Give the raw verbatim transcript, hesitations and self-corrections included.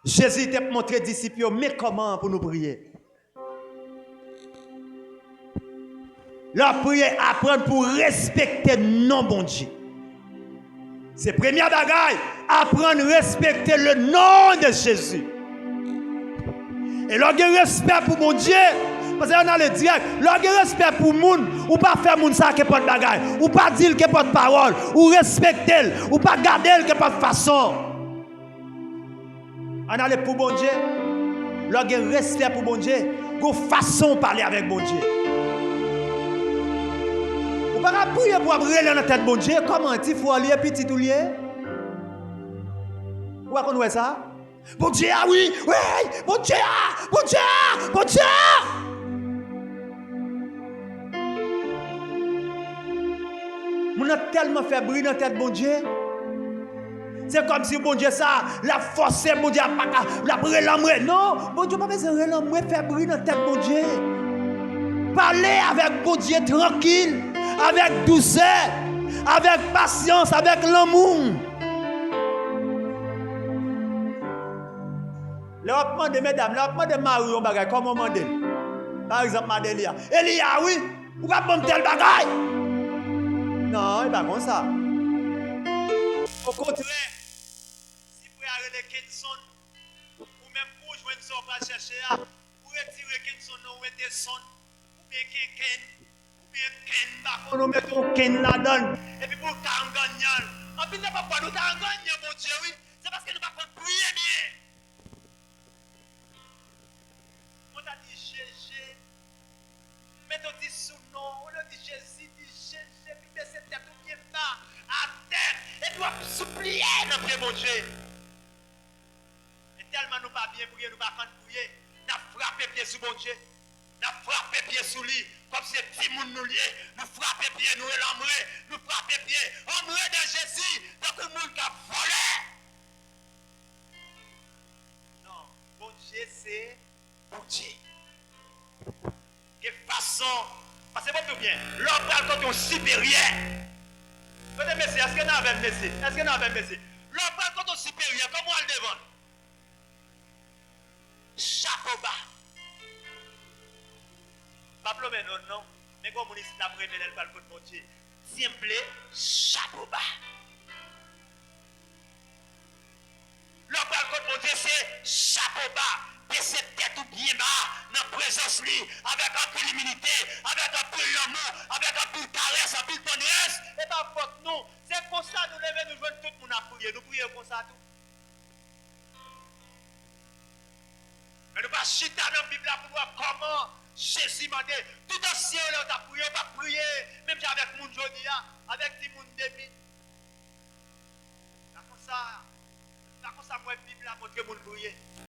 Jezi te montre disip yo men kòman pou nou priye. Lè w ap priye, aprann pou w respekte non Bondye. Se premye bagay, aprann respekte le non de Jezi. E lè w gen respè pou Bondye, paske ann ale dirèk, lè w gen respè pou moun, ou pa fè moun sa kenpòt bagay, ou pa di l kenpòt pawòl, ou respekte l, ou pa gade l kenpòt fason. Ann ale pou Bondye. Lè w gen respè pou Bondye, gon fason w pale avèk Bondye. Ou pa ka priye pou w ap rele nan tèt Bondye. Kòman? Ti frè w li ye, pitit ou li ye? Ou pa konn wè sa? Bondye a, wi, wi, Bondye a, Bondye a, Bondye a. Moun nan tèlman fè bri nan tèt Bondye. Se kòmsi Bondye sa, l ap fòse Bondye, ap pa ka, l ap relanmwe. Non, Bondye pa bezwen relanmwe, fè bri nan tèt Bondye. Pale avèk Bondye trankil, avèk dousè, avèk pasyans, avèk lanmou. Lè w ap mande, medam, lè w ap mande mari w yon bagay, kòman w mande l? Pa egzanp, mande Eliya. Eliya, wi, ou p ap ban m tèl bagay? Non, e pa konsa. Okontrè, si frè a rele Kenson, ou menm pou w jwenn sa w pral chèche a, ou retire Kenson nan, ou mete Son, oubyen Kenkenn, oubyen Kenn, pa konn, ou mete yon Kenn ladan l, epi pou l ka anganyan l. Anpil nan pafwa nou ta anganyan Bondye, wi. Se paske nou pa konn priye byen. Mwen ta di Jeje. Mete w di sou non, olye w di Jezi, di Jeje, pi bese tèt ou byen ba, atè, epi w ap sipliye nan pye Bondye. E tèlman nou pa byen priye, nou pa konn priye, n ap frape pye sou Bondye. N ap frape pye sou li, kòm se timoun nou li ye. Nou frape pye, nou relanmwe, nou frape pye, anmwe de Jezi, tankou moun k ap vòlè. Non, Bondye se Bondye. Gen fason, paske bon, tou byen, lè w pral kote yon siperyè, kote mesye, èske n avè m, mesye? Èske n avè m, mesye? Lè w pral kote yon siperyè, kòman w al devan l? Chapo ba. M p ap lonmen non l, non. Men gen yon moun isit la m renmen lè l pral kot Bondye. Senple, chapo ba. Lè w pral kot Bondye, se chapo ba. Bese tèt ou byen ba nan prezans li, avèk anpil imilite, avèk anpil lanmou, avèk anpil karès, anpil tandrès. E pa fòt nou. Se konsa nou leve, nou jwenn tout moun ap priye. Nou priye konsa tou. Men nou pa chita nan Bib la pou nou wè kòman Jezi mande. Tout ansyen yo, lè yo t ap priye, yo pa t priye menm jan avèk moun jodi a, avèk timoun depi. Pa konsa, pa konsa m wè Bib la montre moun priye.